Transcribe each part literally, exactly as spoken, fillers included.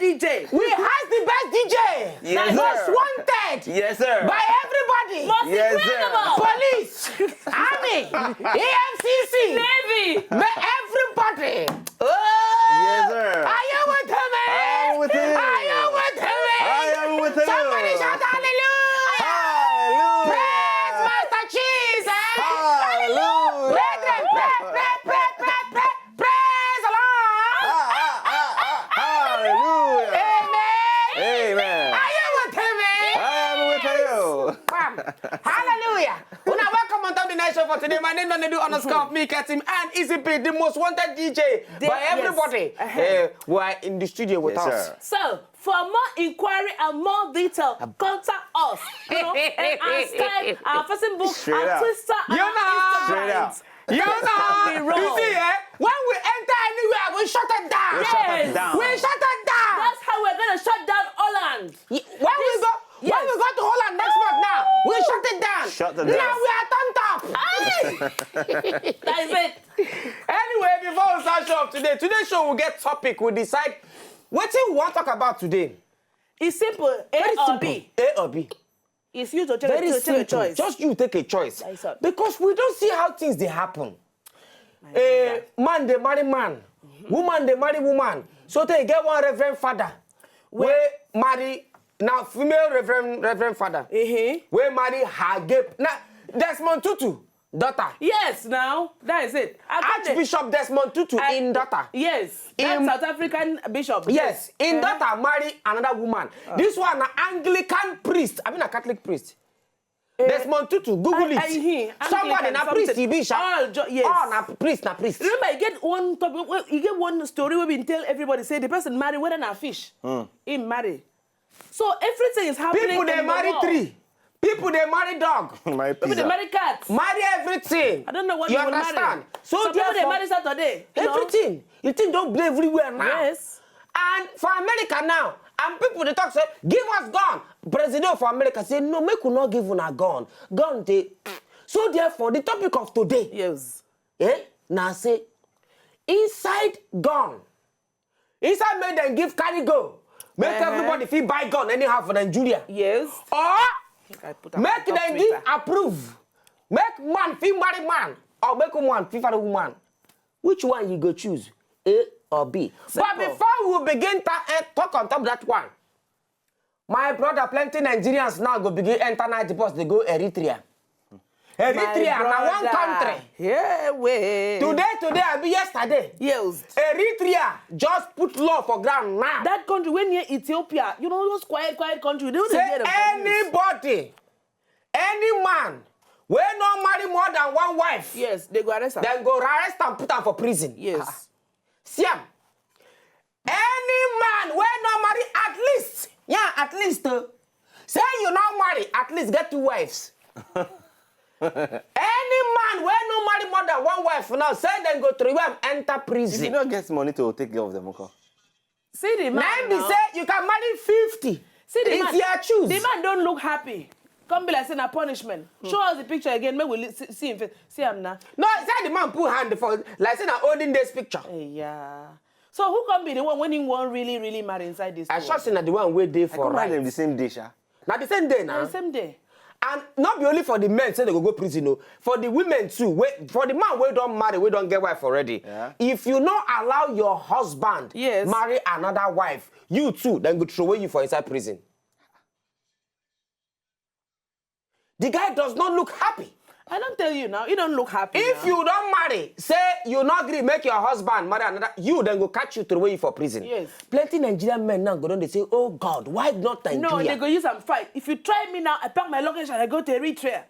D J. We has the best D J. Yes, most sir. Wanted. Yes, sir. By everybody. Most yes, incredible. Sir. Police, army, E F C C, Navy, everybody. Oh. Yes, sir. Are you with me? I am with you. Are you with me? I am with you. Somebody shout hallelujah. Hallelujah. Praise Master Jesus. Hallelujah. Brethren, pray, pray, pray, pray, pray. Praise the Lord. Ah, ah, ah, ah, hallelujah. Amen. Amen. Are you with me? I am with you. Bam. Hallelujah. Una welcome on top the night show for today. My name is Nadu underscore me, Katim, and Easy P, the most wanted D J by everybody. Uh-huh. Eh, who are in the studio with us. Yes, sir. So, for more inquiry and more detail, contact us. You know, and our Skype, our Facebook, our Twitter, and our Instagram. You know how we roll. You see, eh? When we enter anywhere, we shut it down. We shut it down. We shut it down. That's how we're gonna shut down Holland. When we go, when we go to Holland next month now, we shut it down. Shut it down. Now we are turned up. That is it. Anyway, before we start show of today, today's show will get topic. We decide wetin we wan talk about today. It's simple. A or B. A or B. It's you to take, very to take a simple choice. Just you take a choice. Because we don't see how things they happen. A man they marry man, woman they marry woman. So they get one reverend father. We marry now female reverend reverend father. We marry her gay now Desmond Tutu daughter. Yes, now that is it. Archbishop Desmond Tutu in daughter. Yes, that South African bishop. Yes, in daughter marry another woman. This one na Anglican priest. I mean a Catholic priest. Desmond Tutu, Google it. Somebody na priest he be sha. All na priest na priest. Remember, you get one topic. You get one story we been tell everybody say the person marry whether na fish. He marry. So everything is happening. People they marry tree. People they marry dog. People they marry cats. Marry everything. I don't know what you will marry. So people they marry Saturday. Everything. You think don't play everywhere now. Yes. And for America now, and people they talk say, give us gun. President for America say, no, make we not give una gun. Gun they. So therefore, the topic of today. Yes. Eh? Now say, inside gun. Inside make dem give carry go. Make everybody fit buy gun anyhow for Nigeria. Yes. Or make dem give approve. Make man fit marry man. Or make woman fit marry woman. Which one you go choose? A or B? But before we begin to uh, talk on top of that one, my brother, plenty Nigerians now go begin enter night bus, they go Eritrea. Eritrea na one country. Today, today, I be yesterday. Yes. Eritrea just put law for ground now. That country wey near Ethiopia, you know those quiet, quiet country. They don't say anybody, any man, wey no marry more than one wife. Yes, they go arrest am. Then go arrest and put am for prison. Yes. See am. Any man wey no marry at least, yeah, at least, uh, say you no marry, at least get two wives. Any man wey no marry more than one wife now, say dem go throw am enter prison. If you no get money to take care of them, okay? See the man. Now be say you can marry fifty. See the man. It's your choose. The man don't look happy. Come be like say na punishment. Show us the picture again. Make we see him face. See him now. No, say the man put hand for like say na olden days picture. Yeah. So who can be the one when he won't really, really marry inside this? I sure say na the one wey dey for right. Dem the same day, sha. Na the same day now. Na the same day. And not be only for the men say they go go prison o. For the women too, wey for the man wey don marry, wey don get wife already. Yeah. If you no allow your husband marry another wife, you too, then go throw away you for inside prison. The guy does not look happy. I don't tell you now. You don't look happy. If you don't marry, say you not agree, make your husband marry another. You then go catch you throw away you for prison. Yes. Plenty Nigerian men now go down. They say, "Oh God, why not Nigeria?" No, they go use and fight. If you try me now, I pack my luggage and I go to Eritrea.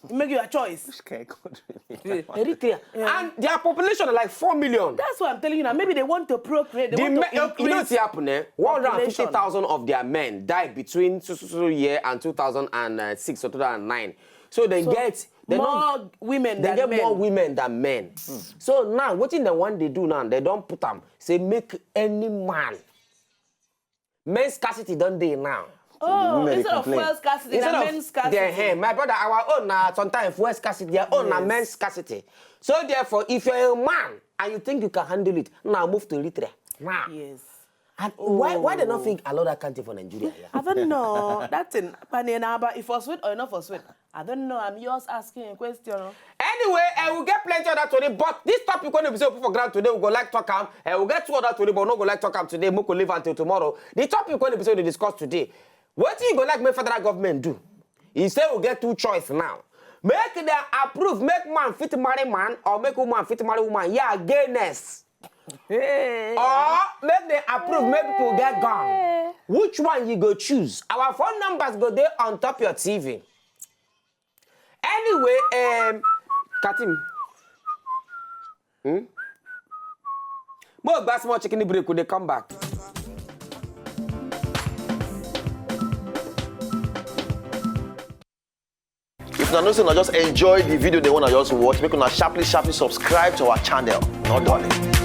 You make your choice. Which kind of country? Eritrea. Yeah. And their population are like four million. That's what I'm telling you now. Maybe they want to procreate. They the want me, to increase. You know what's happening? One hundred fifty thousand of their men died between so, so, so year and two thousand and six or two thousand and nine. So they so get they more not, women they than get men. More women than men. Mm. So now, what in the one they do now? They don't put them. Say make any man. Men scarcity don't they now. Oh, instead of fuel scarcity, instead of men scarcity. Hey, my brother, our own now sometimes fuel scarcity, their own now men scarcity. So therefore, if you're a man and you think you can handle it, now move to Eritrea. Now. Yes. And why why they not think allow that country for Nigeria? Yeah? I don't know. That thing, Pani and Abba, if for sweet or not for sweet. I don't know. I'm just asking a question. Anyway, uh, we'll get plenty of that today, but this topic when we say put for ground today, we go like talk am. Uh, we'll get two other today, but no go like talk am today. We go leave until tomorrow. The topic when we say we discuss today. What do you go like make federal government do? He say we get two choice now. Make them approve, make man fit marry man, or make woman fit marry woman. Yeah, gayness. Hey. Or make they approve, make people get gone. Which one you go choose? Our phone numbers go there on top your T V. Anyway, um, Katim. Hmm? More bass, more chicken break, could they come back? If una know say una just enjoy the video, they wanna just watch, make una sharply, sharply subscribe to our channel. No darling.